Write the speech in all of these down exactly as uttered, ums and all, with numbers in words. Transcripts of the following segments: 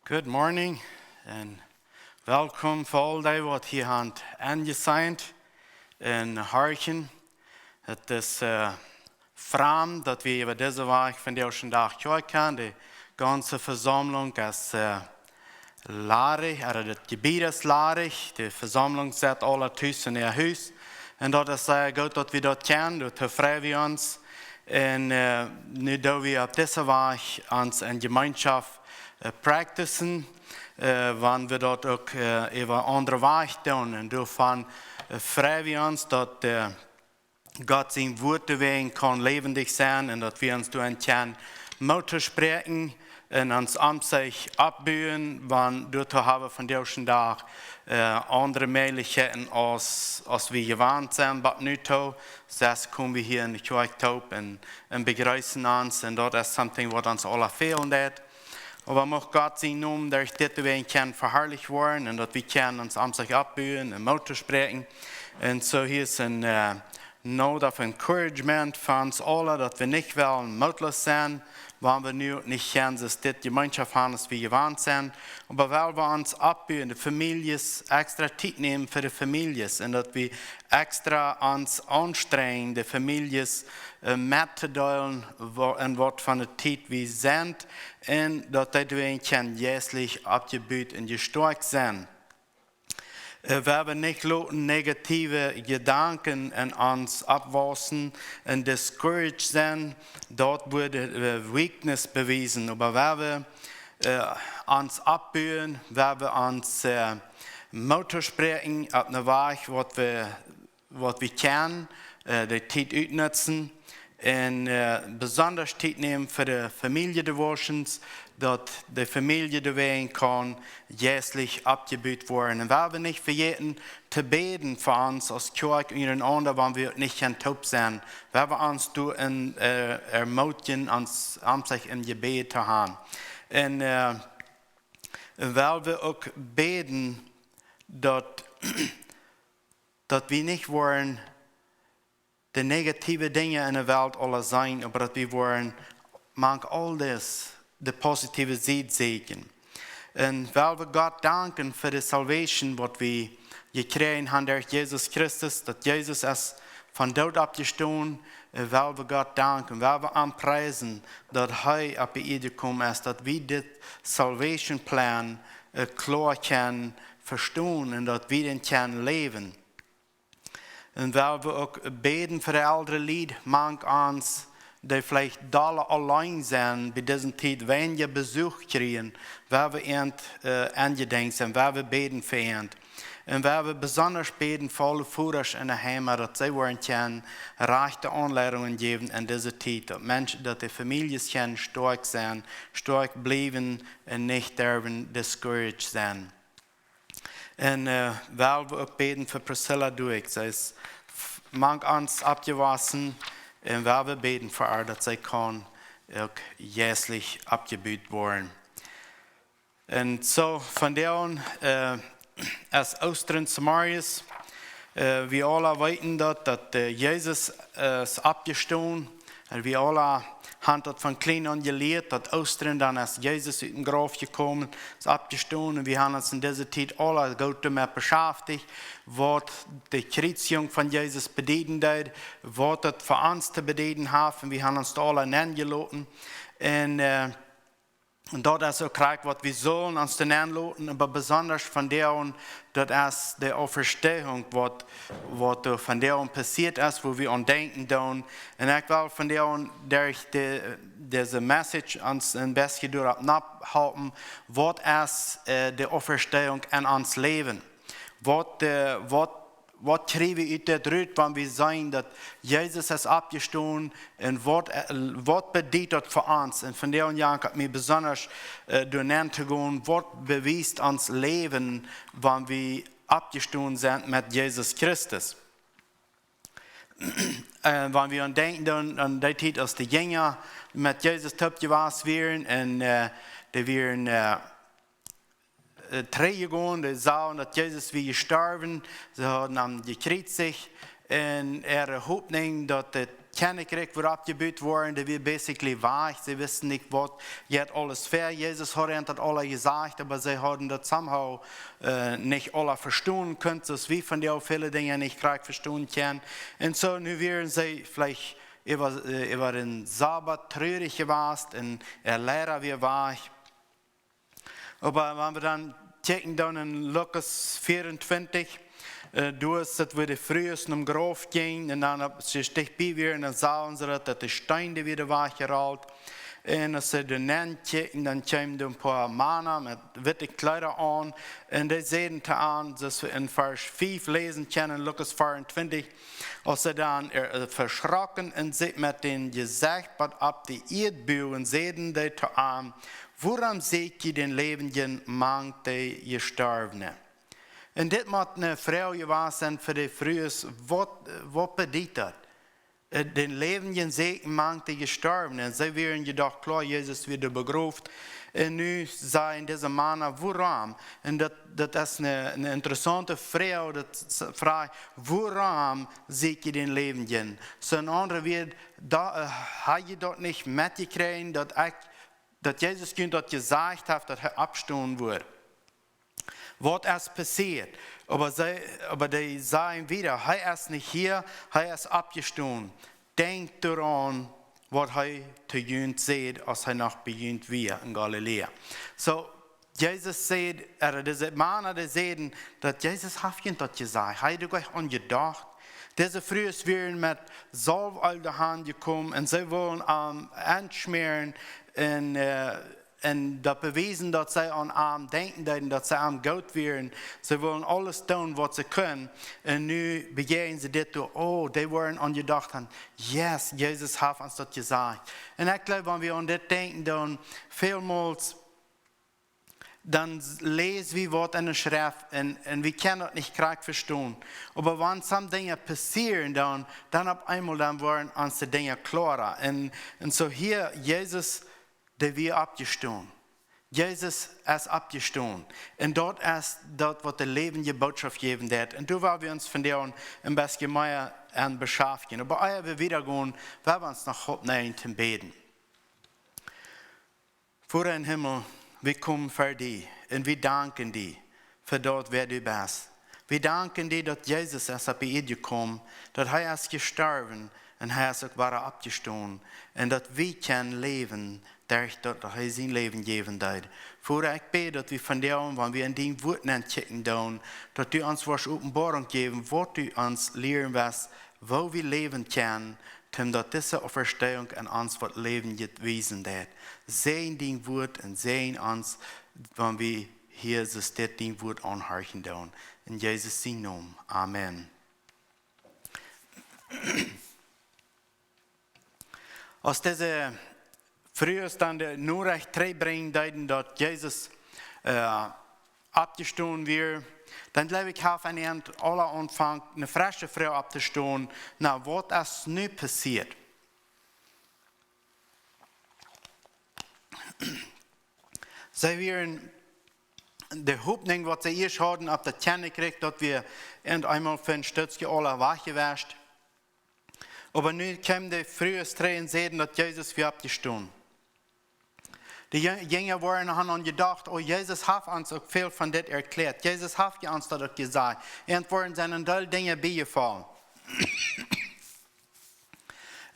Good morning un welkom för all de, wat hier hant enjeseint un horchen. Et is framd, dat wi äwa dise Weeg von de Oschen Dag Kjoakj kjennen. De gaunze Versaumlunk es larig, oder dat Jebied es larig. De Versaumlunk sett aula tus in ehr Hus. Un dat es sea goot, dat wi dat kjennen, doato frei wi ons. Un nu do wi opp dise Weeg ons in Jemeenschoft practicen, wan wi dat ok äwa aundre Weeg doon. Un doavon frei wi ons, dat Gott sien Wuat doawäajen kaun lewendich senn un dat wi ons doarenn kjennen Moot toospräken un ons om sik oppbuen, wan doato hab wi vondoag dän Dag aundre Mäöglichkeiten, as, as wi jewant senn bot nu to. Sest kamen wi hier in de Kjoakj toop un, un begrießen ons, un dat es something, wat ons aula fehlen deit. Oba mucht Gott sien Nomen derch dit doawäajen kjennen verharlicht woren un dat wi kjennen ons om sik oppbuen un Moot toospräken. Un so hier is en note of encouragement för ons aula, dat wi nich wellen mootlos senn, wan wi nu nich kjennen sest dit Jemeenschoft han, as wi jewant senn. Oba well wi ons oppbuen, de Families, extra Tiet nehmen för de Families un dat wi extra ons aunstrengen, de Families mettodeelen, in wat von de Tiet wi sent, un dat de doawäajen kjennen jeistlich oppjebuut un jestoakjt senn. Well wi nich loten negative Jedanken in ons oppwausen un discouraged senn, dat wudd weakness bewiesen. Oba well wi ons oppbuen, well wi ons Moot toospräken opp ne Weeg, wat wi kjennen, de Tiet utnutzen un besondasch Tiet nehmen för de Familie-devotions, dat de Familie doawäajen kaun jeistlich oppjebuut woren. Un well wi nich vejäten to beden för ons as Kjoakj unjarenaunda, wan wi ok nich kjennen toop senn. Well wi ons doa ermootjen, ons om sik in Jebäd to han. Un well wi ok beden, dat dat wi nich woren de negative Dinja in de Welt aula sehn, oba dat wi woren mank all dis de positive Sied sehn. Un well wi Gott danken för de salvation, wat wi jekjräajen han derch Jesus Christus, dat Jesus es von Doot oppjestonen. Well wi Gott danken, well wi am priesen, dat he opp de Ieed jekomen es, dat wi dit salvation plan kloa kjennen vestonen un dat wi den kjennen leven. Un well wi ok beden för de eldre Lied mank ons, de veleicht dolle auleen sent, bi dise Tiet wenja Besuch kjrieen, well wi ent enjedenkt senn, well wi beden för ent. Un well wi besondasch beden för alle Vodasch in de Heima, dat se woaren kjennen rajchte Aunleidungen jäwen in dise Tiet, dat Minschen, dat de Families kjennen stoakj senn, stoakj bliewen un nich derwen discouraged senn. Un well wi ok beden för Priscilla Dueck. Se is mank ons oppjewossen un well wi beden för ar, dat se kaun ok jeistlich oppjebuut woren. Un so, vondoag es Oostren, Samarius. Wi aula weten dat, dat Jesus es oppjestonen. Wi aula han dat von kjlien aun jelieet, dat Oostren, denn es Jesus ut den Grauf jekomen, es oppjestonen. Un wi han ons in dise Tiet aula goot doamet beschaftigt, wat de Kjriezjung von Jesus bedieden deit, wat dat för ons to bedieden haft. Un wi han ons doa aula nenjeloten. Un dat es ok krakjt, wat wi sullen ons doa nenloten, oba besondasch vondoag, dat es de Auferstehung, wat doa vondoag passieet es, wo wi aun denkjen doon. Un ekj well vondoag derch dise message ons en bät doaropp nahelpen, wat es de Auferstehung en ons Läwen? Wat kjrie wi ut dit rut, wan wi seenen, dat Jesus es oppjestonen, un wat bediet dat för ons? Un vondoag jankat mi besondasch, doa nentogonen, wat bewiest ons Läwen, wan wi oppjestonen sent met Jesus Christus? Wan wi aun denkjen doon, aun de Tiet, as de Jinja met Jesus toop jewast wieren un de wieren trigj jegonen, de sagen, dat Jesus wia jestorven, se hauden am jekjriezicht, un äare Hopninj, dat Kjennichriek wudd opjebut woaren, de wia basically wajch. Se wisten nich, waut jeit aules väa. Jesus haud an daut aula jesajcht, oba se hauden daut somehow nich aula vestonen kunt, soo aus wie vondoag väle Dinja nich krakjt vestonen kjennen. Un soo, nu wieren se veleicht äwa, äwa dän Sabbat trurig jewast un äa Liera wia wajch. Oba wan wie dan kjikjen dan en Lukas veeruntwintich, doa es daut, wua de Frues nom Grauf jinjen un dan, aus see dichtbie wieren, dan sagen se daut, daut de Steen wia wajchjerolt. Un aus see doa nenn kjikjen, dan kjeemen doa en poa Mana met witte Kjleeda aun. Un dee säden to an, soo aus wie en Varsch fief läsen kjennen, Lukas veeruntwintich, aus see dan veschrocken un sikj met dän Jesecht bat opp de Ieed buagen, säden dee to am: Wuarom sieekj jie dän Läwendjen mank de Jestorwne? Un dit mott ne Froag jewast senn fa de Frues: Waut bediet daut, dän Läwendjen sieekjen mank de Jestorwne? See wieren je doch kloa, Jesus wia doa begroft. Un nu sajen dise Mana: Wuarom? Un daut es ne interessaunte Froag, daut fracht: Wuarom sieekj jie dän Läwendjen? Soo en aundre Wieed, ha jie daut nich metjekjräajen, daut Jesus junt daut jesajcht haft, daut hee oppstonen wudd? Waut es passieet? Oba dee sajen wieda: Hee es nich hia, hee es oppjestonen. Denkjt doaraun, waut hee to junt säd, aus hee noch bie junt wia en Galiläa. Soo, Jesus säd, dise Mana, dee säden, daut Jesus haft junt daut jesajcht. Ha jie doa nich aun jedocht? Dise Frues wieren met Salweel doa han jekomen un see wullen am enschmäaren un daut bewiesen, daut see aun am denkjen deeden, daut see am goot wieren. See wullen aules doonen, waut see kunnen. Un nu bejäajen see dit doa: Oh, dee woaren aun jedocht han, yes, Jesus haft ons daut jesajcht. Un ekj gloow, wan wie aun dit denkjen doonen, välmols dan läs wie waut en de Schreft un wie kjennen daut nich krakjt vestonen. Oba wan some Dinja passieren, dan, dan opp eenmol, dan woaren ons de Dinja kloara. Un soo hia, Jesus, dee wia oppjestonen. Jesus es oppjestonen. Un daut es daut, waut de läwendje Bootschoft jäwen deit. Un doa woa wie ons vondoag en bestje mea aun beschaftjen. Oba ea wie wieda gonen, woa wie ons noch opneien toom bäden. Voda in Himmel, wie komen ver die un wie danken die fa daut, wäa du best. Wie danken die, daut Jesus es opp de Ieed jekomen, daut hee es jestorwen un hee es uk wada oppjestonen un daut wie kjennen läwen derch daut, daut hee sien Läwen jäwen deed. Voda, ekj bäd, daut wie vondoag, wan wie en dien Wuat nenkjikjen doonen, daut du ons woascht Openboarunk jäwen, waut du ons lieren west, woo wie läwen kjennen, toom daut dise Auferstehung en ons waut Läwen wiesen deit. Säajen dien Wuat un säajen ons, wan wie hia soo still dien Wuat aunhorchen doonen. En Jesus sien Nomen. Amen. Aus dise Frues dan de Norecht trigjbrinjen deeden, daut Jesus oppjestonen wia, dan gloow ekj, haft en an aula aunfangen ne fresche Froag opptostonen: Na, waut es nu passieet? See wieren, de Hopninj, waut see ieescht hauden opp daut Kjennichrikj, daut wia ent eenmol fa en Stootje aula wajch jewast. Oba nu kjeemen de Frues trigj un säden, daut Jesus wia oppjestonen. De Jinja woaren, han aun jedocht: O, Jesus haft ons uk väl von dit erkjläat. Jesus haft je ons daut uk jesajcht. Ent woaren senn en Deel Dinja biejefollen.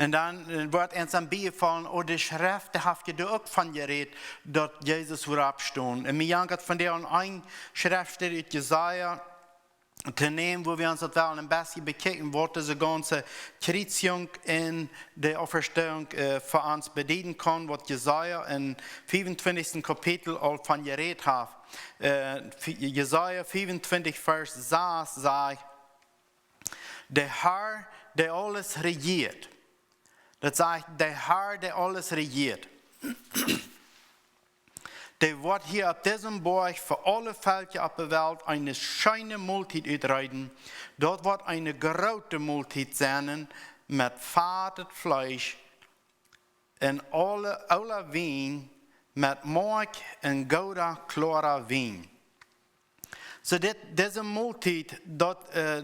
Un dan woat ent dan biejefollen: O, de Schreft, dee haft je doa uk von jerät, daut Jesus wudd oppstonen. Un mie jankat vondoag aun een Schreftstäd ut Jesaja to nämen, wua wie ons daut wellen en bestje bekjikjen, waut dise gaunze Kjriezjunk un de Auferstehung fa ons bedieden kaun, waut Jesaja em fiefuntwintichsten Kapitel aul von jerät haft. Jesaja fiefuntwintich, Varsch sas sajcht: De Har, dee aules rejieet. Daut sajcht: De Har, dee aules rejieet, dee woat hia opp disen Boajch fa aule Velkja opp de Welt eene scheene Moltiet utreeden. Daut woat eene groote Moltiet sennen met fatet Fleesch un oola Wien, met Malkj un gooda, kloara Wien. So dit, disse Moltiet, dat,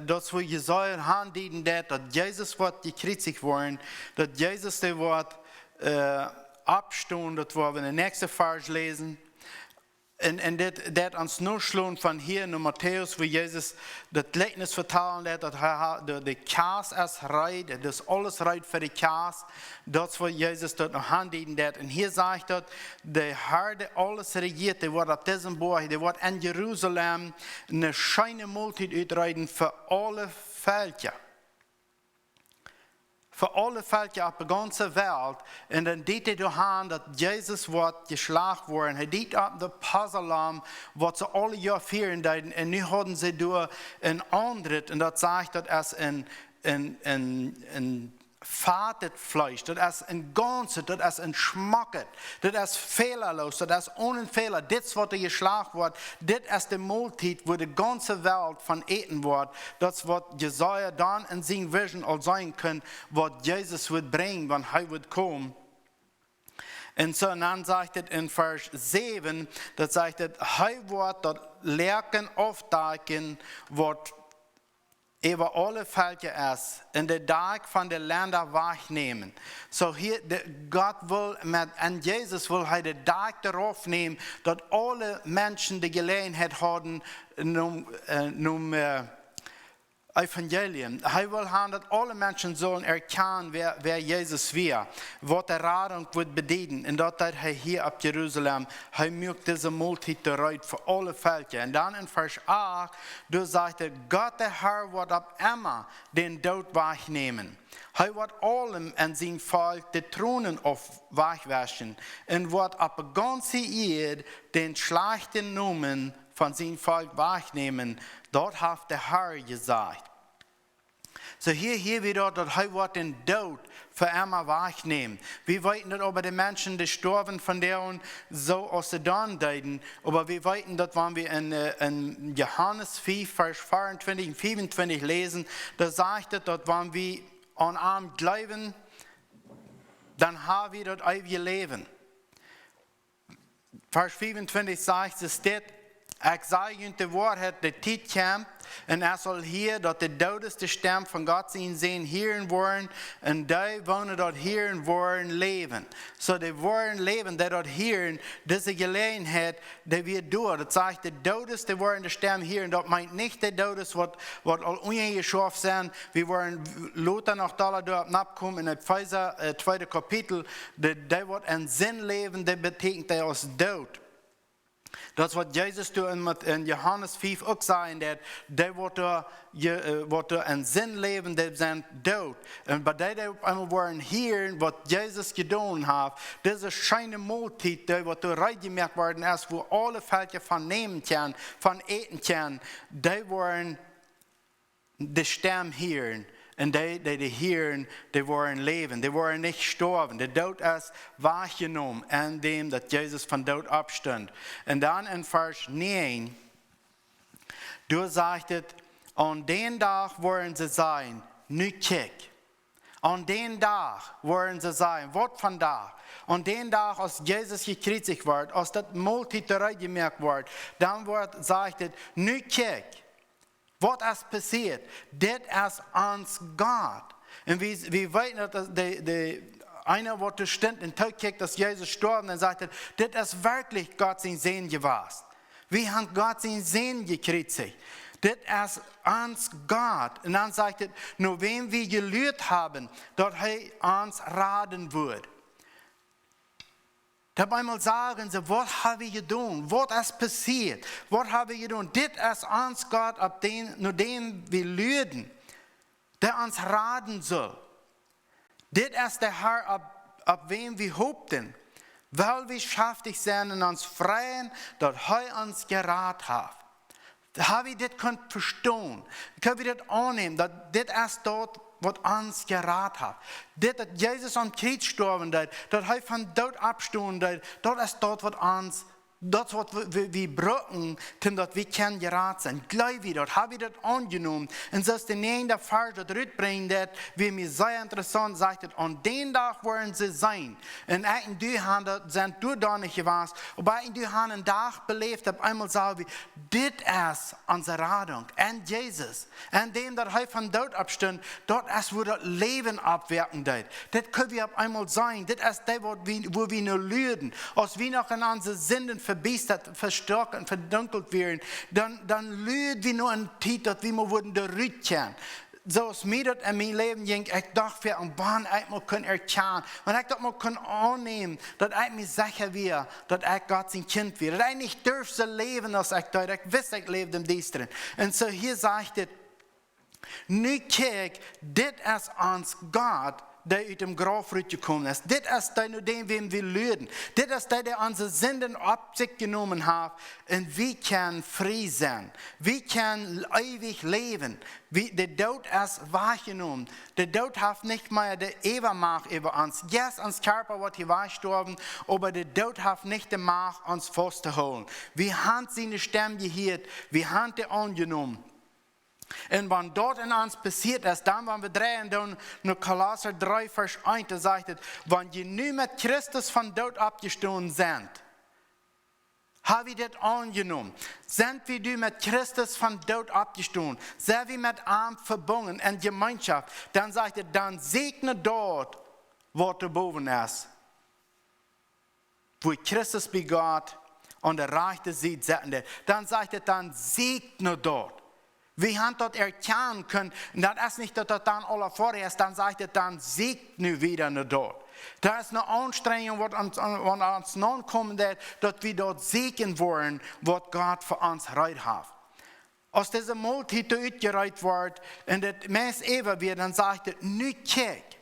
dat is, wo Jesaja handieden deit, dat Jesus woat jekriezigt woaren, dat Jesus, de woat opstohn, dat woa wi in de nächste Varsch lesen. Un, un dit deit ons noslon von hier na Matäus, wo Jesus dat Jlikjnis vertalen deit, dat he, de, de Kass es reed, dat is aules reed fa de Kass. Dat is, wo Jesus dat noch handieden deit. Un hier sajcht dat, de Herr, de aules rejeert, de woat op disen Boajch, de woat in Jerusalem ne scheene Moltiet utreeden fa aule Velkja. Fa aule Velkja op de gaunze Welt. Un denn deit he doahan, dat Jesus woat jeslacht woaren. He deit op de Passalam, wat se aule Johr fieren deeden. Un nu hauden se doa en Andritt. Un dat sajcht, dat es en, en, en, en fatet Fleesch. Dat es en gaunzet, dat es en smacket. Dat es fehlerlos, dat es ohnen Fehler. Dit is, wat doa jeslacht woat. Dit es de Moltiet, wo de gaunze Welt von äten woat. Dat is, wat Jesaja dann in sien Vision al seenen kunn, wat Jesus wudd bringen, wan he wudd komen. Un so, un dann sajcht et in Varsch seven, dat sajcht et, he woat dat Leaken aufdakjen, wat äwa aule Velkja es, un de Daak von de Lenda wajchnehmen. So hier, de, Gott wull met, en Jesus wull he de Daak dorauf nehmen, dat aule Menschen de Jelägenheit hauden, no'm, no'm Evangelium. He wull han, dat aule Menschen sullen erkjanen, wäa, wäa Jesus wia, wat de Radunk wudd bedieden. Un dat deit he hier op Jerusalem. He muak disse Moltiet reed fa aule Velkja. Un dann in Varsch acht, doa sajcht et, Gott, de Herr, woat op emma den Doot wajchnehmen. He woat aulem en sien Volkj de Tronen auf, wajchwaschen un woat op de gaunze Ieed den schlajchten Nomen von sien Volkj wajchnehmen. Dat haft de Herr jesajcht. So hier, hier wia dat, dat he woat den Doot fa emma wajchnehmen. Wi weeten dat över de Menschen, de storven vondoag, so aus se denn deeden. Oba wi weeten dat, wan wi in, in Johannes fief, Varsch veeruntwintig un fiefuntwintig lesen, doa sajcht et, dat wan wi aun am gleewen, denn ha wi dat eewje Läwen. Varsch fiefuntwintig sajcht, es dit: Ekj saj junt de Woarheit, de Tiet kjemt, un et saul hia, dat de Doodes de Stemm von Gott sien Sän hieren woaren, un dee, woone dat hieren, woaren läwen. So, de woaren läwen, dee dat hieren, dise Jelägenheit, de wia doa. Dat sajcht, de Doodes, de woaren de Stemm hieren. Dat meent nich de Doodes, wat, wat al unjajeschaft sent. Wi woaren lota noch dolla doa op napokomen in Efeesa, tweede Kapitel. De, dee, wat en Sind läwen, dee betekent, dee es doot. Dat es, wat Jesus doa in, in Johannes fief uk sajen deit, dee, wat doa en Sind läwen, dee sent doot. Un bie dee, dee op eenmol woaren hieren, wat Jesus jedonen haft, dise scheene Moltiet, dee, wat doa reed jemoakt worden es, wua aule Velkja von nämen kjennen, von äten kjennen, dee woaren de Stemm hieren. Un dee, dee de hieren, dee woaren läwen, dee woaren nich storven. De Doot es wajchjenomen, endäm dat Jesus von doot opstunt. Un dann in Varsch negen, doa sajcht et: Aun dän Dag woaren se sajen: Nu kjikj. Aun dän Dag woaren se sajen, wat vondoag? Aun dän Dag, aus Jesus jekjriezicht wort, aus dat Moltiet reed jemoakt wort, dann wort, sajcht et: Nu kjikj, wat es passieet? Dit es ons Gott. Un wi, wi weeten, dat de, de eena, wat doa stunt un tokjikjt, aus Jesus storf, un sajcht et: Dit es werkjlich Gott sien Sän jewast. Wi han Gott sien Sän jekjriezicht. Dit es ons Gott. Un dann sajcht et: No wäm wi jeluat haben, dat hee ons raden wudd. Op eenmol sagen se: Wat ha wi jedonen? Wat es passieet? Wat ha wi jedonen? Dit es ons Gott, op dän, no däm wi luaden, dee ons raden sull. Dit es de Herr, op, op wäm wi hoopten. Well wi schaftich sennen un ons freien, dat hee ons jerat haft. Ha wi dit kunt vestohn? Könn wi dit aunnämen, dat dit es daut, wat ons jerat haft? Dit, dat Jesus aum Kjriez storven deed, dat hee von doot opstonen deed, dat es daut, wat ons Dat is, wat wi, wi, wi bruken, toom dat wi kjennen jerat senn. Glööv wi dat? Hebb wi dat aunjenomen? Un soo as de negende Varsch dat rutbringt, dat wia mi sea interessant, sajcht et: Aun dän Dag woaren se sehn. Un ekj un du han dat, sent doa noch nich jewast, oba ekj un du han en Dag beleevt, opp eenmol sagen wi: Dit es onse Radunk en Jesus. En däm, dat hee von Doot oppstunt, dat es, wua dat Läwen oppwaken deit. Dit kjennen wi opp eenmol seenen. Dit es dee, wua wi, wua wi no luren. Aus wi noch en onse Sinden vebiestat, verstok un verdunkelt wieren, dan, dan luren wi no en Tiet, dat wi mol wudden doa rutkjennen. Soo as mi dat en mien Läwen jinkj, ekj docht, wan ekj mol kunn erkjanen, wan ekj dat mol kunn aunnämen, dat ekj mi secha wia, dat ekj Gott sien Kjint wia, dat ekj nich durf soo läwen, as ekj deed. Ekj wist, ekj läwd em Diestren. Un soo hia sajcht et: Nu kjikj, dit es ons Gott, dee ut dem Grauf rutjekomen es. Dit es dee, no däm wi luren. Dit es dee, dee onse Sinden opp sikj jenomen haft, un wi kjennen frie senn. Wi kjennen eewig läwen. Wi, de Doot es wajchjenomen. De Doot haft nich mea de Äwamacht äwa ons. Yes, ons Kjarpa woat hia wajchstorwen, oba de Doot haft nich de Macht, ons faust to holen. Wi han siene Stemm jehieet, wi han de aunjenomen. Un wan daut en ons passieet es, dan, wan wi dreien doonen no Kolosser dree, Varsch eent, doa sajcht et: Wan jie nu met Christus von Doot oppjestonen sent, hab wi dit aunjenomen? Sent wi nu met Christus von Doot oppjestonen? Sent wi met am vebungen en Jemeenschoft? Dan sajcht et: Dan sieekjt no daut, waut doa bowen es, wua Christus bie Gott aun de rajchte Sied sitten deit. Dan sajcht et: Dan sieekjt no daut. Wi han daut erkjanen kunt, un daut es nich, daut daut dan aula foadich es, dan sajcht et: Dan sieekjt nu wieda no daut. Daut es ne Aunstrenjunk, waut ons, waut ons naunkomen deit, daut wi daut sieekjen woaren, waut Gott fa ons reed haft. Aus dise Moltiet doa utjereet wort un daut meist äwa wia, dan sajcht et: Nu kjikj,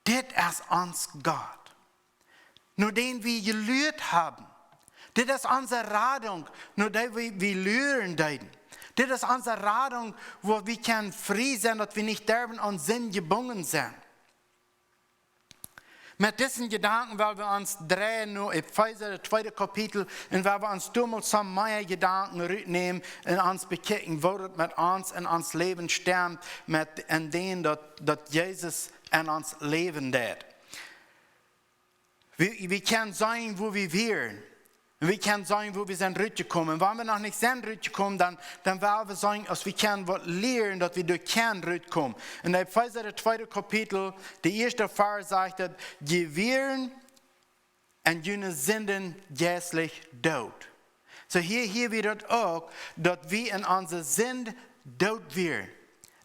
dit es ons Gott, no dän wi jeluat haben. Dit es onse Radunk, no dee wi, wi luren deeden. Dit es onse Radunk, wua wi kjennen frie senn, daut wi nich derwen aun Sind jebungen senn. Met disen Jedanken well wi ons dreien no Efeesa, daut tweede Kapitel, un well wi ons doa mol some mea Jedanken rutnämen un ons bekjikjen, woo daut met ons en ons Läwen stemmt, met en dän daut, daut Jesus en ons Läwen deit. Wi, wi kjennen seenen, wua wi wieren. Un wi kjennen seenen, wua wi sent rutjekomen. Un wan wi noch nich sent rutjekomen, dan, dan well wi seenen, aus wi kjennen waut lieren, daut wi doa kjennen rutkomen. En Efeesa, daut tweede Kapitel, de ieeschte Varsch sajcht daut: Jie wieren en june Sinden jeistlich doot. Soo hia, hia wia daut uk, daut wi en onse Sind doot wieren.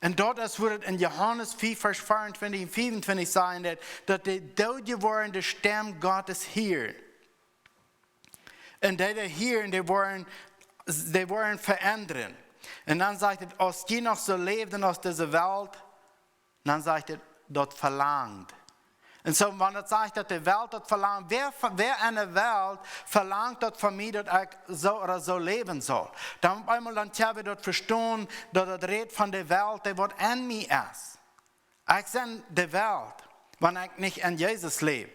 Un daut es, wua daut en Johanes fief, Varsch veeruntwintig un fiefentwintig sajen deit, daut de doot jewordne Stemm Gottes hieren. Un dee, dee hieren, dee woaren, dee woaren verändren. Un dan sajcht et: Aus jie noch soo läwden aus dise Welt, dan sajcht et, daut velangt. Un soo, wan daut sajcht, daut de Welt daut velangt, wäa, wäa en de Welt velangt daut von mie, daut ekj soo oda soo läwen saul? Dan opp eenmol, dan kjenn wi daut vestonen, daut daut rät von de Welt, dee waut en mie es. Ekj sie de Welt, wan ekj nich en Jesus läw.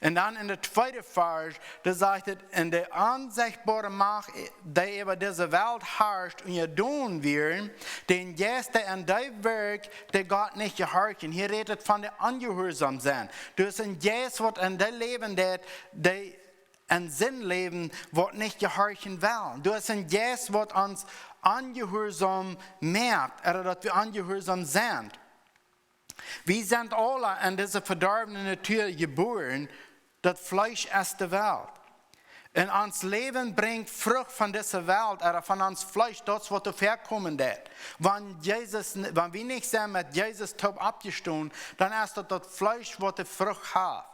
Un dan en de tweede Varsch, doa sajcht et: En de onsechtboare Macht, dee äwa dise Welt harscht, unjadon wieren, dän Jeist, dee en dee wirkjt, dee Gott nich jehorchen. Hia rät et von de onjehuarsom senn. Doa es en Jeist, waut en dee läwen deit, dee en Sind läwen, waut nich jehorchen well. Doa es en Jeist, waut ons onjehuarsom moakt, oda daut wi onjehuarsom sent. Wie sent aula en dise vedorwne Natua jebuaren, daut Fleesch es de Welt. Un ons Läwen brinjt Frucht von dise Welt, oda von ons Fleesch, daut es waut doa väakomen deit. Wan Jesus, wan wie nich sent met Jesus toop oppjestonen, dan es daut daut Fleesch, waut de Frucht haft.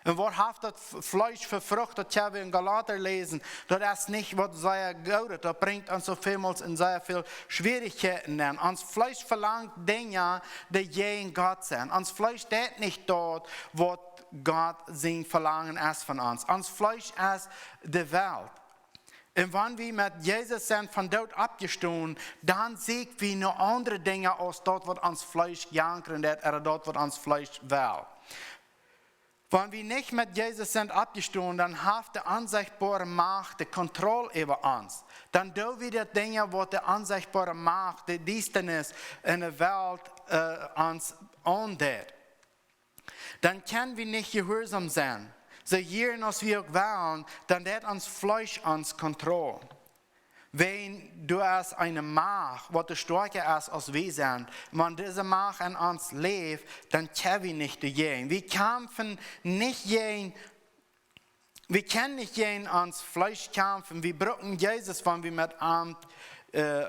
Un waut haft daut F-, Fleesch fa Frucht? Daut kjenn wie en Galater läsen. Daut es nich waut sea Goodet. Daut brinjt ons soo välmols en sea väl Schwierichkjeiten nenn. Ons Fleesch velangt Dinja, dee jäajen Gott sent. Ons Fleesch deit nich daut, waut Gott sien Velangen es von ons. Ons Fleesch es de Welt. Un wan wie met Jesus sent von doot oppjestonen, dan sieekj wie no aundre Dinja aus daut, waut ons Fleesch jankren deit, oda daut, waut ons Fleesch well. Wan wi nich met Jesus sent oppjestonen, dan haft de onsechtbore Macht de Kontroll över ons. Dan doot wi dat Dinja, waut de onsechtbore Macht, de Diestanis in de Welt, äh, ons aundeit. Dan kjenn wi nich jehuarsom senn. Soo jieren aus wi uk wellen, dan deit ons Fleesch ons Kontroll. Wan doa es eene Macht, waut doa stoakja es aus wi sent, wan dise Macht en ons läft, dan kjenn wi nich dajäajen. Wi kjamfen nich jäajen, wi kjennen nich jäajen ons Fleesch kjamfen. Wi bruken Jesus, wan wi met am, äh,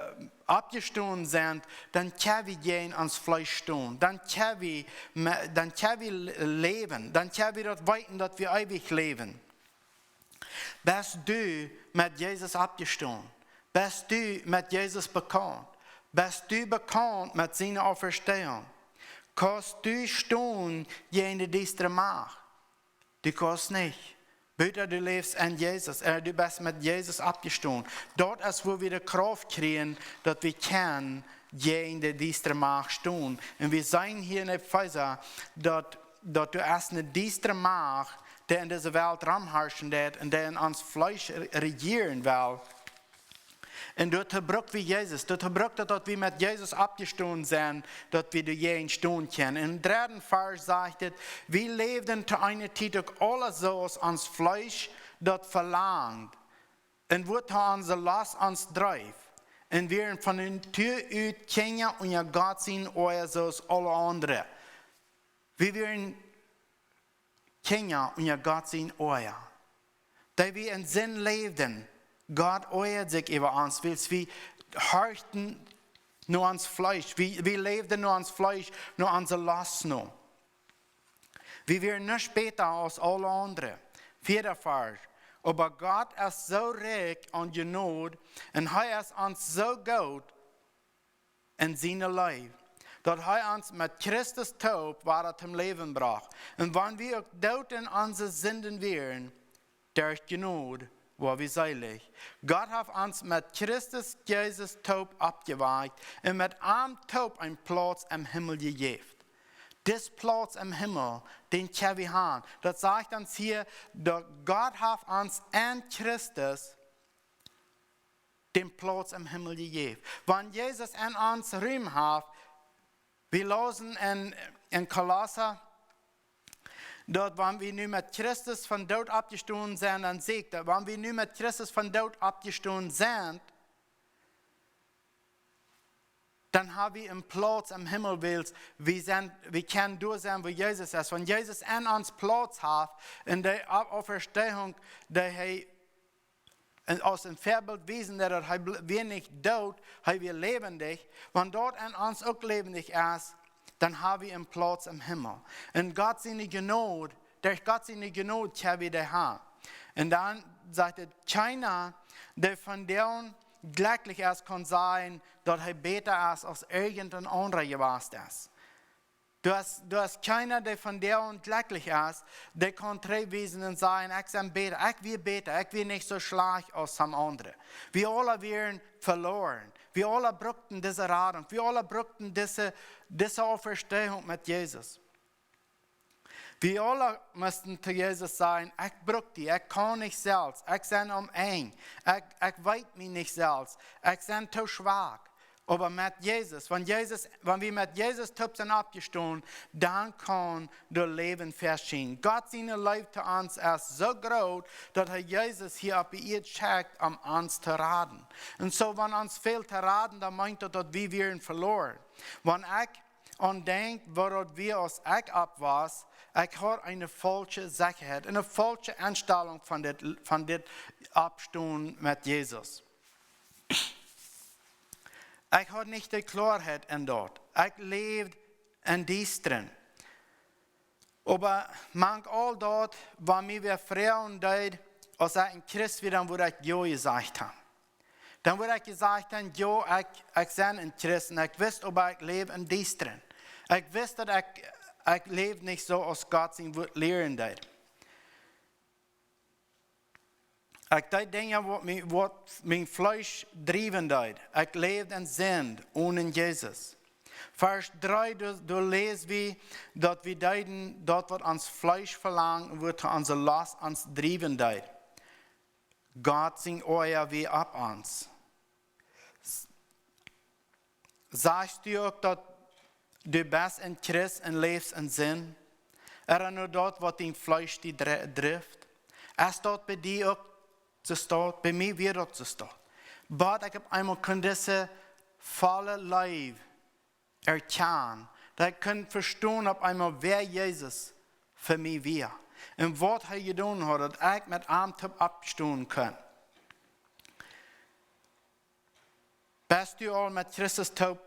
oppjestonen sent, dan kjenn wi jäajen ons Fleesch stonen. Dan kjenn wi, me-, dan kjenn wi l-, läwen. Dan kjenn wi daut weeten, daut wi eewig läwen. Best du met Jesus oppjestonen? Best du met Jesus bekaunt? Best du bekaunt met siene Auferstehung? Kaust du stonen jäajen de diestre Macht? Du kaust nich. Buta du läfst en Jesus, äh, du best met Jesus oppjestonen. Daut es, wua wi de Krauft kjrieen, daut wi kjennen jäajen de diestre Macht stonen. Un wi seenen hia en Efesa, daut, daut doa es ne diestre Macht, dee en dise Welt romharschen deit un dee en ons Fleesch re-, rejieren well. Un doatoo bruck wi Jesus. Doatoo bruck daut, daut wi met Jesus oppjestonen sent, daut wi doajäajen stonen kjennen. Em dredden Varsch sajcht et: Wie leefden to eene Tiet uk aule soo, aus ons Fleesch daut velangt, un wua to onse Lost ons dreef, un wieren von Natua ut Kjinja unja Gott sien Oaja, soo aus aule aundre. Wie wieren Kjinja unja Gott sien Oaja, dee wie en Sind läwden. Gott oajad sikj äwa ons, wiels wie horchten no ons Fleesch. Wie, wie läwden no ons Fleesch, no onse Lost no. Wie wieren nuscht bäta aus aule aundre. Vieeda Varsch. Oba Gott es soo rikj aun Jnod un hee es ons soo goot en siene Leew, daut hee ons met Christus toop wada toom Läwen brocht. Un wan wie uk doot en onse Sinden wieren, derch Jnod woa wie seelich. Gott haft ons met Christus Jesus toop oppjewakjt un met am toop een Plauz em Himmel jejäft. Dis Plauz em Himmel, dän kjenn wie han. Daut sajcht ons hia, daut Gott haft ons en Christus dän Plauz em Himmel jejäft. Wan Jesus en ons Rum haft, wie läsen en, en Kolossa, daut wan wie nu met Christus von doot oppjestonen sent, dan sajcht daut, wan wie nu met Christus von doot oppjestonen sent, dan ha wie en Plauz em Himmel, wiels wie sent, wie kjennen doa senn, wua Jesus es. Wan Jesus en ons Plauz haft, en de Au-, Auferstehung, dee hee en, aus en Väabilt wiesen deit, daut hee bl-, wia nich doot, hee wia läwendich, wan daut en ons uk läwendich es, dan ha wie en Plauz em Himmel. Un Gott siene Jnod, derch Gott siene Jnod kjenn wie dee han. Un dan sajcht et: Kjeena, dee vondoag jlekjlich es, kaun sajen, daut hee bäta es aus irjent en aundra jewast es. Doa es, doa es kjeena, dee vondoag jlekjlich es, dee kaun trigjwiesen un sajen: Ekj sie bäta, ekj wia bäta, ekj wia nich soo schlajcht aus soone aundre. Wie aula wieren veloren. Wie aula bruckten dise Radunk. Wie aula bruckten dise, dise Auferstehung met Jesus. Wie aula musten to Jesus sajen: Ekj bruck die, ekj kaun nich selfst, ekj sie aum Enj, ekj, ekj weet mie nich selfst, ekj sie too schwak. Oba met Jesus, wan Jesus, wan wie met Jesus toop sent oppjestonen, dan kaun daut Läwen verschienen. Gott siene Leew to ons es soo groot, daut hee Jesus hia opp de Ieed schekjt, om ons to raden. Un soo, wan ons fält to raden, dan meent daut, daut wie wieren veloren. Wan ekj aun denkj, woo daut wia, aus ekj oppwoss, ekj haud eene faulsche Sechaheit, eene faulsche Enstalunk von dit, von dit Oppstonen met Jesus. Ekj haud nich de Kloarheit en daut. Ekj läwd en Diestren. Oba mank aul daut, wan mie wäa froagen deed, aus ekj en Christ wia, dan wudd ekj jo jesajcht han. Dan wudd ekj jesajcht han: Jo, ekj, ekj sie en Christ un ekj wist, oba ekj läw em Diestren. Ekj wist, daut ekj, ekj läwd nich soo, aus Gott sien Wuat lieren deed. Ekj deed Dinja, waut mie, waut mien Fleesch driewen deed. Ekj läwd en Sind onen Jesus. Varsch dree, dor, dor lees wi, dat wi deeden dat, wat ons Fleesch verlangt un woto onse Lost ons drieven deit. Gott sien Oordeil wia op ons. Sajchst du ok, dat du best en Christ un leevst in Sind? Oder nur dat, wat dien Fleesch di dre-, drifft? Es dat bi di ok so staut? Bi mi wia dat so staut. Bot ik op eenmal kunn disse volle Leev erkennen, dat ik kunn verstohn op eenmal, wer Jesus för mi wia un wat he jedonen haud, dat ik mit am toop opstohn kunn. Best du al mit Christus toop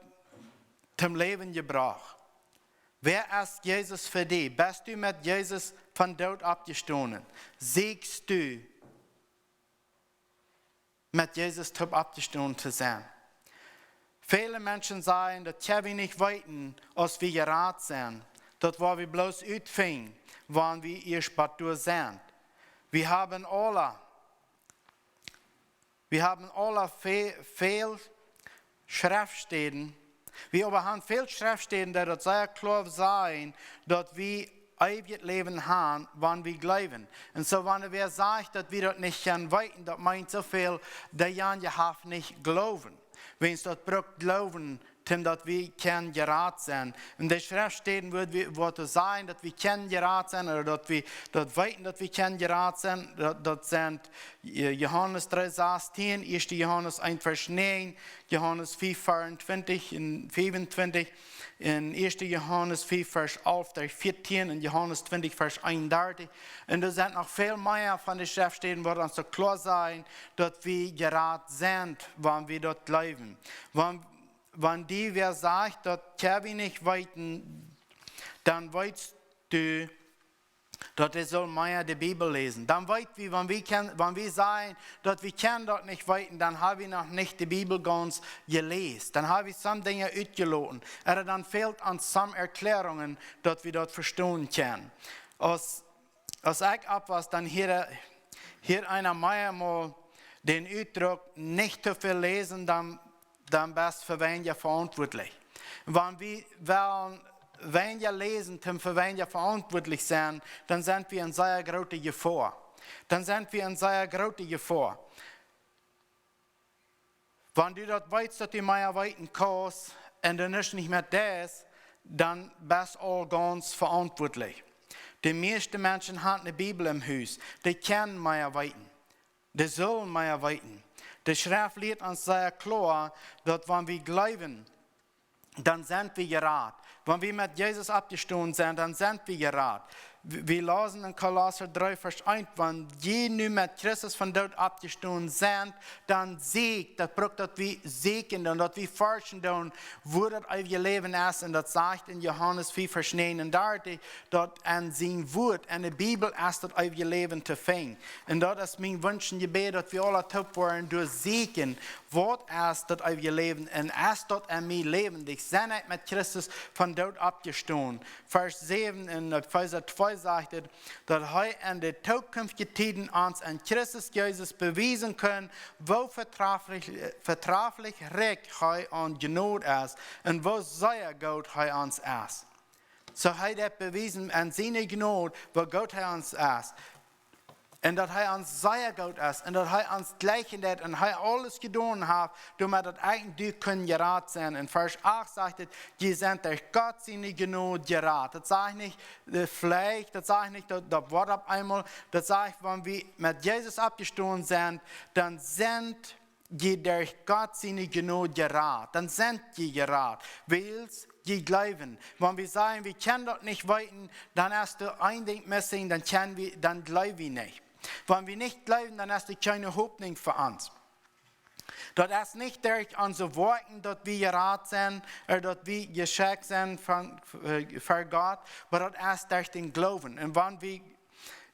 toom Leven jebrocht? Wer is Jesus för di? Best du mit Jesus von Doot opjestohn? Siekst du, mit Jesus toop opjestohn to sennen? Vele Menschen sajen, dat kjenn wi nich weten, as wi jerat sent. Dat woa wi bloos utfinjen, wan wi ieescht bot dor sent. Wi haben aula Wi haben aula ve-, veel Schreftsteden, wi aver haben veel Schreftsteden, de dat sea kloa sajen, dat wi eewjet Leven haben, wan wi glöven. Un so, wan wer sajcht, dat wi dat nich kjennen weten, dat meent so veel, dejanje haft nich Gloven. Wiels dat bruukt Gloven, denn dat wi kjennen jerat sennen. Un de Schreftsteden, wo wi, wo to sajen, dat wi kjennen jerat sennen, oder dat wi dat weten, dat wi kjennen jerat sennen, dat, dat sent, äh, Johannes dree sastien, ieeschte Johannes een Varsch negen, Johannes fief veeruntwintig un veeruntwintig, un ieeschte Johannes fief Varsch alf derch veertien un Johannes twintig Varsch eenundartig. Un dor sent noch veel mea von de Schreftsteden, wo dat so kloa sajen, dat wi jerat sent, wan wi dat glöven. Wan, wan di wer sajcht, dat kjenn wi nich weten, denn weetst du, dat de sull mea de Bibel lesen. Denn weet wi, wan wi kjennen, wan wi sajen, dat wi kjennen dat nich weten, denn hab wi noch nich de Bibel gauns jeläst. Denn hab wi some Dinja utjeloten. Oder denn fehlt an some Erklärungen, dat wi dat verstohn kjennen. As, as ik op was, denn hieed, hieed eena meimal den Utdruck, nich to veel lesen, denn denn best för weniger verantwoortlich. Wan wi wellen weniger lesen, toom för weniger verantwoortlich sennen, denn sent wi in sea grote Jefohr. Denn sent wi in sea grote Jefohr. Wan du dat weetst, dat du mea weten kaust, un du nich nich mehr deist, denn best al gauns verantwoortlich. De mieeschte Menschen haben ne Bibel im Huus, de kjennen mea weten. De sullen mea weten. De Schreft lieet ons sea kloa, dat wan wi glöven, denn sent wi jerat. Wan wi met Jesus opjestohn sent, denn sent wi jerat. Wi, wi lasen in Kolosser dree Varsch een, wan ji nu met Christus von Doot opjestohn sent, denn seekt, dat bruukt, dat wi seken doon, dat wi forschen doon, wo dat eewje Leven is. Un dat sajcht in Johannes veer Varsch negenundartig, dat an sien Wuat, an de Bibel, is dat eewje Leven to finjen. Un dat is mien Wunsch un Jebäd, dat wi alle toop woaren dor seken, wat is dat eewje Leven un is dat an mi levendig? Sent ik met Christus von Doot opjestohn? Varsch säwen in Efeesa twee sajcht et, dat he in de tokunftje Tieden ons in Christus Jesus bewiesen kunn, wo vertraflich, vertraflich rikj he an Jnod is un wo sea goot he ons is. So he deit bewiesen an siene Jnod, wo goot he ons is. Un dat he ons sea goot is un dat he ons jleichen deit un he aules jedonen haft, doamet dat ik un du kunnen jerat sennen. In Varsch acht sajcht et, ji sent derch Gott siene Jnod jerat. Dat sajcht nich, äh, veleicht, dat sajcht nich, dat, dat woat op eenmal, dat sajcht, wan wi met Jesus opjestohn sent, denn sent ji derch Gott siene Jnod jerat. Denn sent ji jerat, wiels ji gleewen. Wan wi sajen, wi kjennen dat nich weeten, denn is doa een Ding missing, denn kjennen wi, denn gleew wi nich. Wan wi nich gleewen, denn is doa kjeene Hopninj fa ons. Dat is nich derch onse Woakjen, dat wi jerat sent, äh, dat wi jeschekjt sent von, äh, vör Gott, oba dat is derch den Gloowen. Un wan wi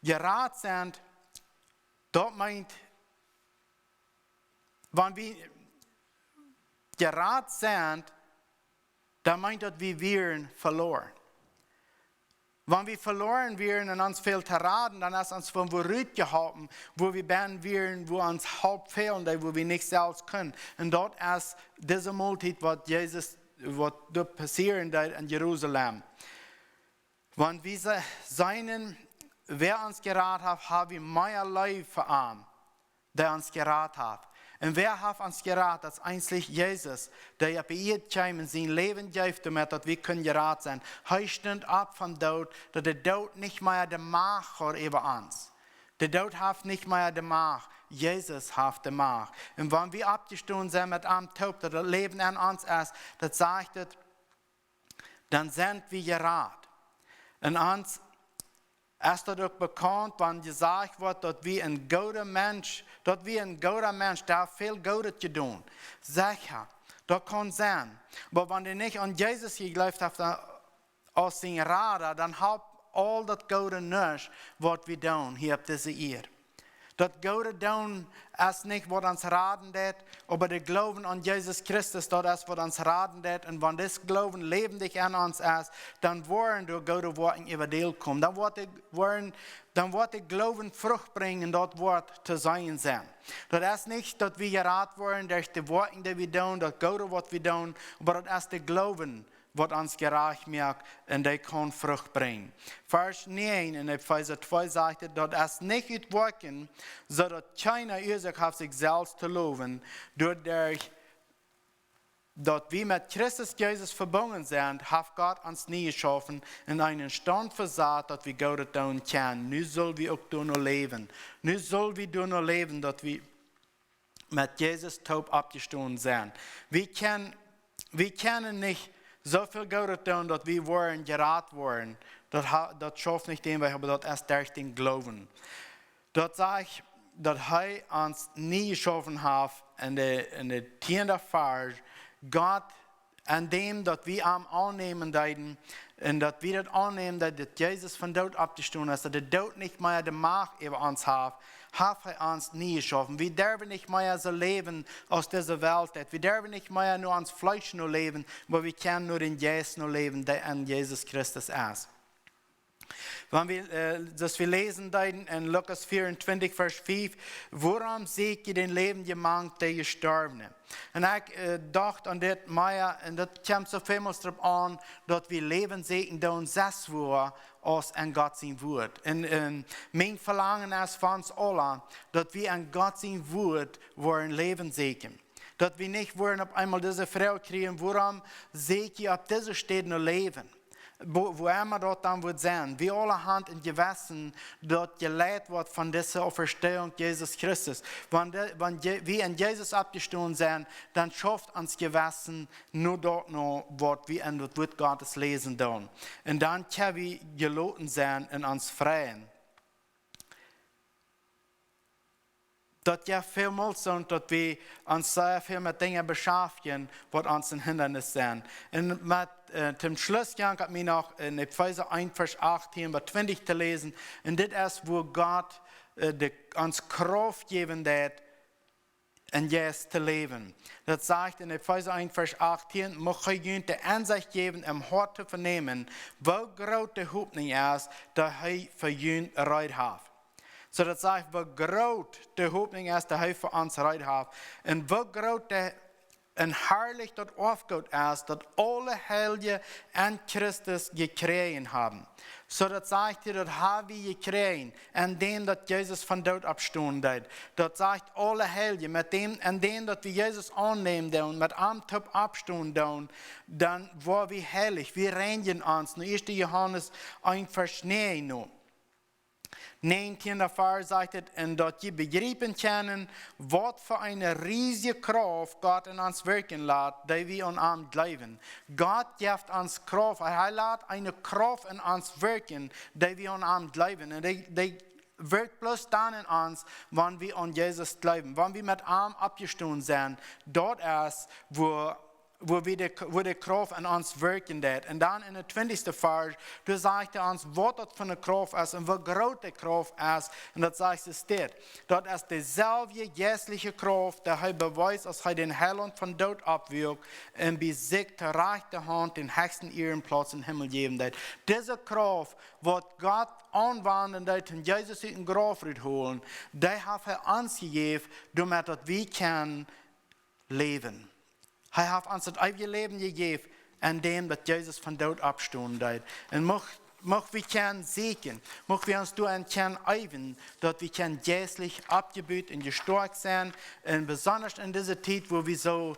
jerat sent, dat meent, wan wi jerat sent, dan meent dat, wi wieren verloren. Wan wi verloren wieren un ons fält to raden, dan is ons von wua rutjeholpen, wua wi bennen wieren, wua ons Help fälen deed, wua wi nich selfst kunnen. Un dat is dise Moltiet, waut Jesus waut doa passeren deit in Jerusalem. Wan wie se-, seenen, wäa ons jerat haft, ha wie mea Leew fa am, dee ons jerat haft. Un wäa haft ons jerat? Daut es eensich Jesus, dee opp de Ieed kjeem un sien Läwen jeef, doamet daut wie kunnen jerat sennen. Hee stunt opp vom Doot, daut de Doot nich mea de Macht haft äwa ons. De Doot haft nich mea de Macht. Jesus haft de Macht. Un wan wie oppjestonen sent met am toop, daut daut Läwen en ons es, daut sajcht et, dan sent wie jerat. Un ons es daut uk bekaunt, wan jesajcht woat, daut wie en gooda Mensch, daut wie en gooda Mensch, dee haft väl Goodet jedonen. Secha, daut kaun sennen. Oba wan dee nich aun Jesus jegleeft haft, dan aus sien Rada, dan haft aul daut Goode nuscht, waut wie doonen hia opp dise Ieed. Daut Goode doonen es nich, waut ons raden deit, oba de Gloowen aun Jesus Christus, daut es, waut ons raden deit. Un wan dis Gloowen läwendich en ons es, dan woaren doa goode Woakjen äwa de Ieed komen. Dan woat de, woaren, dan woat de Gloowen Frucht brinjen, daut woat to seenen sennen. Daut es nich, daut wie jerat woaren derch de Woakjen, dee wie doonen, daut Goode, waut wie doonen, oba daut es de Gloowen, waut ons jerajcht moakt un dee kaun Frucht brinjen. Varsch näajen in Efeesa twee sajcht et, daut es nich ut Woakjen, soo daut kjeena Uasoak haft, sikj selfst to lowen, doaderch, daut wie met Christus Jesus vebungen sent, haft Gott ons nie jeschaufen un eenen Staunt vesat, daut wie Goodet doonen kjennen. Nu sull wie uk doano läwen. Nu sull wie doano läwen, daut wie met Jesus toop oppjestonen sent. Wie kjennen, wie kjennen nich soo väl Goodet doonen, daut wie woaren jerat woaren. Daut ha-, daut schauft nich dän Wajch, oba daut es derch dän Gloowen. Daut sajcht, daut hee ons nie jeschaufen haft in de, in de tieende Varsch. Gott, en däm daut wie am aunnämen deeden, un daut wie daut aunnämen, daut, daut Jesus vom Doot oppjestonen es, daut de Doot nich mea de Macht äwa ons haft, haft hee ons nie jeschaufen. Wie derwen nich mea soo läwen aus dise Welt deit. Wie derwen nich mea no ons Fleesch no läwen, oba wie kjennen no dän Jeist no läwen, dee en Jesus Christus es. Wan wie, äh, daut wie läsen deeden en Lukas vierundzwanzig, Varsch fünf: Wuarom sieekjt jie dän Läwendjen mank de Jestorwne? Un ekj, äh, docht aun dit mea, un daut kjemt soo välmols doaropp aun, daut wie Läwen sieekjen doonen, sest wua aus en Gott sien Wuat. Un, ähm, mien Velangen es von ons aula, daut wie en Gott sien Wuat woaren Läwen sieekjen. Daut wie nich woaren opp eenmol dise Froag kjrieen: Wuarom sieekjt jie opp dise Städ no Läwen? Wo-, woa emma daut dan wudd sennen. Wie aula han en Jewessen, daut jeleit woat von dise Auferstehung Jesus Christus. Wan de, wan Je-, wie en Jesus oppjestonen sent, dan schauft ons Jewessen no daut no, waut wie en daut Wuat Gottes läsen doonen. Un dan kjenn wie jeloten sennen un ons freien. Daut jeft välmols soont, daut wie ons sea väl met Dinja beschaftjen, waut ons en Hindanis sent. Un met, äh, toom Schluss jankat mie noch en Efeesa een, Varsch achtieen bat twintich to läsen. Un dit es, wua Gott, äh, de, ons Krauft jäwen deit, en Jeist to läwen. Daut sajcht en Efeesa een, Varsch achtieen: Mucht hee junt de Ensecht jäwen, em Hoat to venämen, woo groot de Hopninj es, dee hee fa junt reed haft. Soo daut sajcht, woo groot de Hopninj es, dee hee fa ons reed haft. Un woo groot de, un harlich daut Oafgoot es, daut aule Heilje en Christus jekjräajen haben. Soo daut sajcht hia, daut hab wie jekjräajen, en däm daut Jesus von Doot oppstonen deed. Daut sajcht aule Heilje, met däm, en däm daut wie Jesus aunnämen doonen, met am toop oppstonen doonen, dan woa wie heilich, wie reinjen ons. No ieeschte Johanes een, Varsch näajen no. Näajentiende Varsch sajcht et: Un daut jie bejriepen kjennen, waut fa eene riesje Krauft Gott en ons wirkjen lat, dee wie aun am jleewen. Gott jeft ons Krauft, hee lat eene Krauft en ons wirkjen, dee wie aun am jleewen. Un dee, dee wirkjt bloos dan en ons, wan wie aun Jesus jleewen, wan wie met am oppjestonen sent. Daut es, wua wua wie de, wua de Krauft en ons wirkjen deit. Un dan en de twintichste Varsch, doa sajcht hee ons, waut daut fa ne Krauft es un woo groot de Krauft es. Un daut sajcht et dit: Daut es deeselwje jeistelje Krauft, dee hee bewees, aus hee dän Heilaunt von Doot oppwuak un bie sikj to rajchte Haunt dän hechsten Ierenplauz em Himmel jäwen deed. Dise Krauft, waut Gott aunwanden deed, toom Jesus ut dän Grauf rutholen, dee haft hee ons jejäft, doamet daut wie kjennen läwen. He haft ons dat eewige Leven jegeven, an dem, dat Jesus von Doot opstonen deit. Un mucht wi kjennen seken, mucht wi ons doa an kjennen öven, dat wi kjennen jeistlich opjebut un jestoakt senn. Un besonners in dise Tiet, wo wi so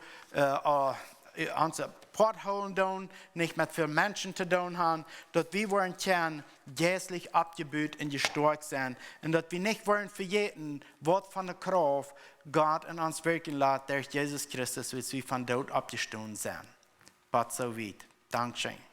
onse Poat holen doon, nich met väl Menschen to doon han, dat wi woaren kjennen jeistlich opjebut un jestoakt senn. Un dat wi nich woaren vejäten, waut von de Krauft Gott in ons wirken lat derch Jesus Christus, wiels wi von Doot opjestonen senn. Bot so wiet. Dankscheen.